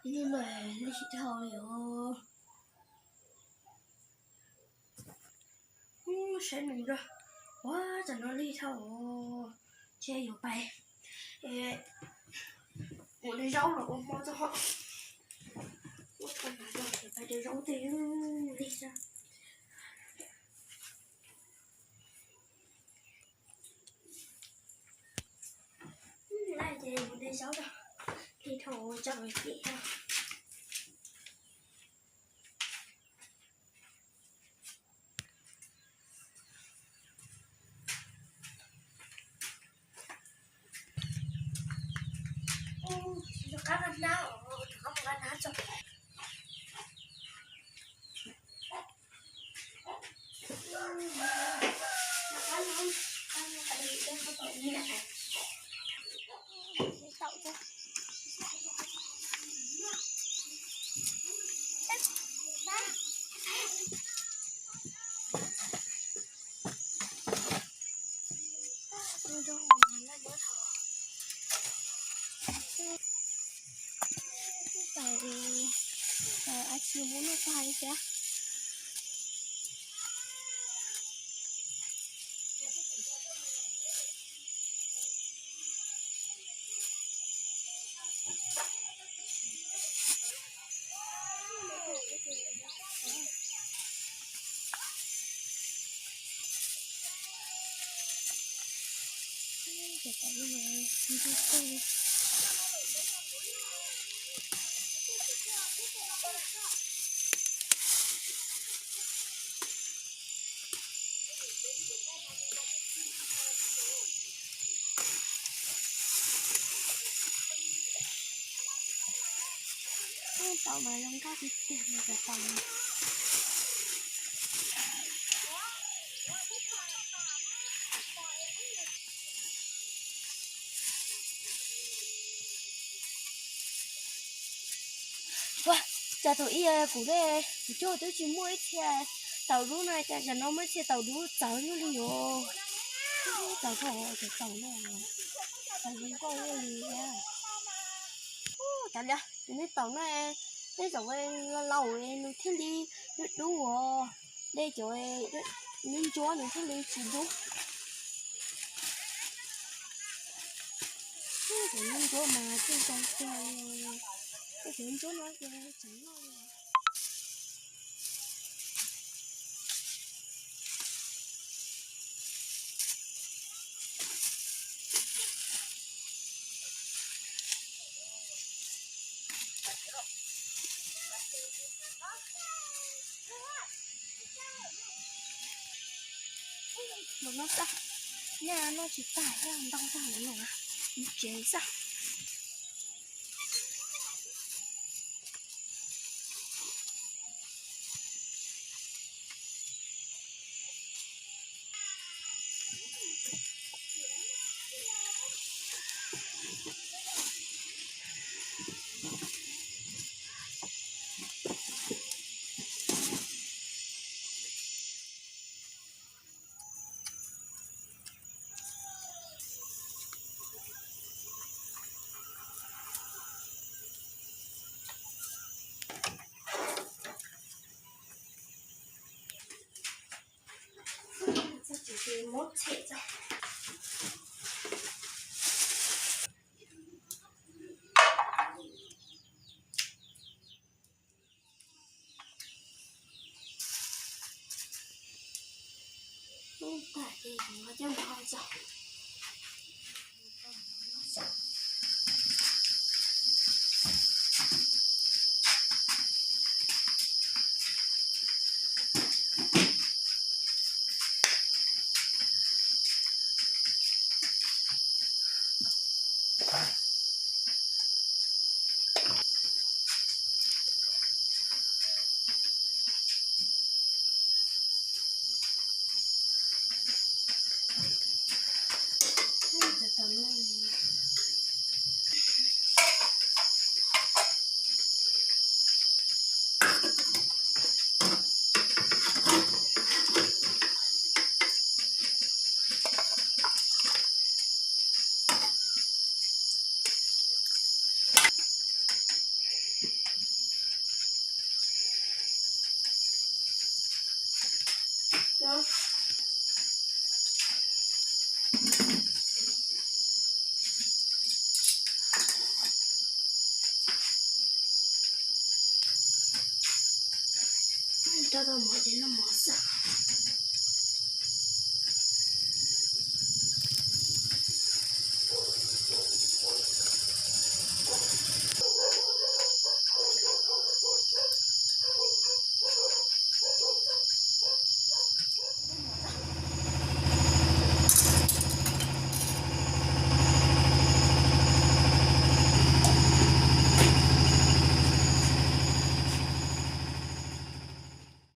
Lig lawm, lig dhau li os. Ub, saib nws rau. Ua, tam no lig dhau os. Ces yuav pais ua de zaub los ua hmo tso. Ua tau mas los yuav pais de zaub tej lig thiab. Lawm ces mus de zaub rau, lig dhau ua tso tim no. Tau, tau, a tsis muab noj tag li thiab. Tau mas zoo nkauj tiag tiag li cov taum no. Ua, cas thaum ub kuv, kuv coj twb tsis muaj ib txhia taum dub no, cas zaum no muaj ib txhia taum dub txawv luaj li os. Txawv kawg cov taum no, txawv zoo nkauj luaj li thiab. Ua, cas li tus nej taum no, nej zaum laus laus nws thiaj li dub dub os, de cov ncuab ncuab nws thiaj li tsis dub. Cov ncuab ncuab mas tseem zoo kawg li, cov ncuab ncuab no ces tseem loj li. Mus noj xwb, nyaj noj tsis tag thiab, ntau tag mus no, mus tsev xwb. Coj tau mov ces noj mov xwb.